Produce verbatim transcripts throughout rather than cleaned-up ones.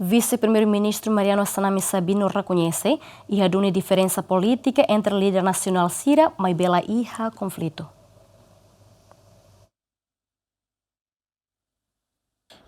Vise-Primeiru-Ministru Mariano Assanami Sabino rekoñese iha duni diferensa polítika entre líder nasionál sira, maibé la iha konflitu.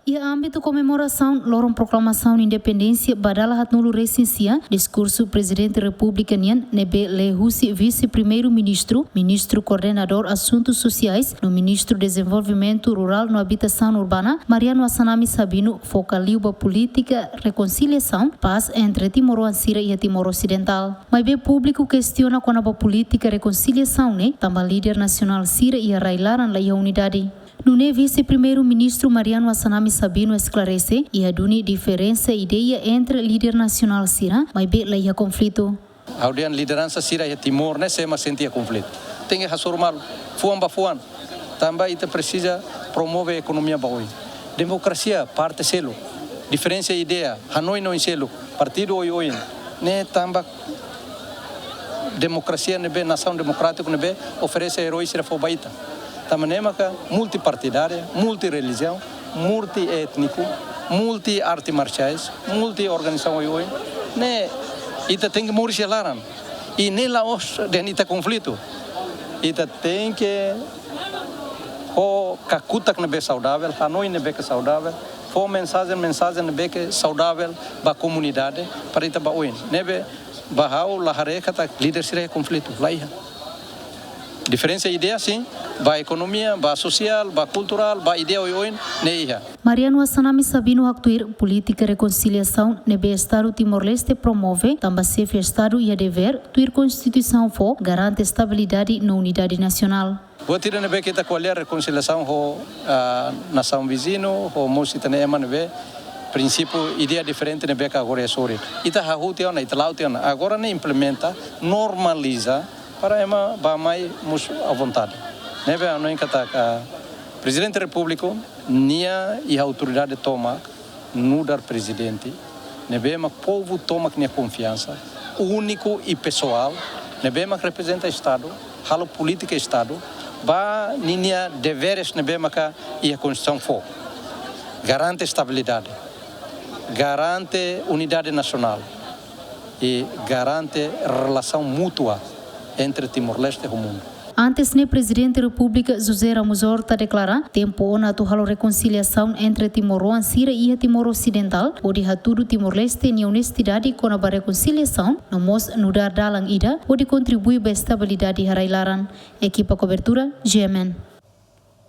Iha ámbitu komemorasaun loron proklamasaun independénsia ba dala haatnulu resin sia, diskursu Prezidente Repúblika nian ne'ebé lee husi Vise-Primeiru-Ministru, Ministru Koordenadór Asuntu Sosiais, no Ministru Dezenvolvimentu Rurál no Abitasaun Urbana, Mariano Assanami Sabino, foka liu ba polítika rekonsiliasaun, pás entre timoroan sira iha Timor Osidentál. Maibé públiku kestiona kona-ba polítika rekonsiliasaun ne'e, tanba líder nasionál sira iha rai-laran la iha unidade. Nune'e Vise-Primeiru-Ministru Mariano Assanami Sabino esklarese, iha duni diferensa ideia entre líder nasionál sira, maibé la iha konflitu. Ha'u dehan lideransa sira iha Timor ne'e sé mak sente iha konflitu. Tenke hasoru malu, fuan ba fuan. Tanba ita presiza promove ekonomia ba oin. Demokrasia parte seluk. Diferensa ideia, hanoin oioin seluk. Partidu oioin. Ne'e tanba demokrasia ne'ebé, nasaun demokrátiku ne'ebé oferese eroi sira fó ba ita. Tanba ne'e maka multipartidária, multirelijiaun, multiétniku, multiarte marsiais, multiorganizasaun oioin. Ne'e ita tenke moris iha laran. I ne'e la'ós dehan ita konflitu. Ita tenke ho kakutak ne'ebé saudavel, hanoin ne'ebé ke saudavel, fó mensajen, mensajen ne'ebé ke saudavel ba komunidade, para ita ba oin. Ne'ebé ba ha'u la haree katak líder sira iha konflitu, la iha. Diferensa ideia sin, ba ekonomia, ba sosiál, ba kulturál, ba ideia oioin, ne'e iha. Mariano Assanami Sabino haktuir polítika rekonsiliasaun ne'ebé Estadu Timor-Leste promove, tanba xefe Estadu iha devér, tuir Konstituisaun fó, garante estabilidade no unidade nasionál. Buat ida ne'ebé ke ita ko'alia rekonsiliasaun ho, ah, nasaun viziñu, ho mós ita-nia ema ne'ebé, prinsípiu, ideia diferente ne'ebé ke agora iha sorin. Ita hahú tiha ona, ita la'o tiha ona. Agora ne'e implementa, normaliza, para ema bá mai mós à vontade. Ne'ebé ha'u hanoin katak Prezidente Repúblika nia iha autoridade tomak, nu'udar prezidente, ne'ebé mak povu tomak nia konfiansa, úniku i pesoál, ne'ebé mak reprezenta Estadu, halo polítika Estadu, ba ninia deveres ne'ebé maka iha Konstituisaun fó. Garante estabilidade, garante unidade nasionál i garante relasaun mútua entre Timor-Leste ho mundu. Antes ne'e Prezidente Repúblika José Ramos Horta deklara, tempu ona atu halo rekonsiliasaun entre timoroan sira iha Timor Osidentál, hodi hatudu Timor-Leste nia onestidade kona-ba rekonsiliasaun, no mós nu'udar dalan ida, hodi kontribui ba estabilidade iha rai-laran. Ekipa kobertura, G M N.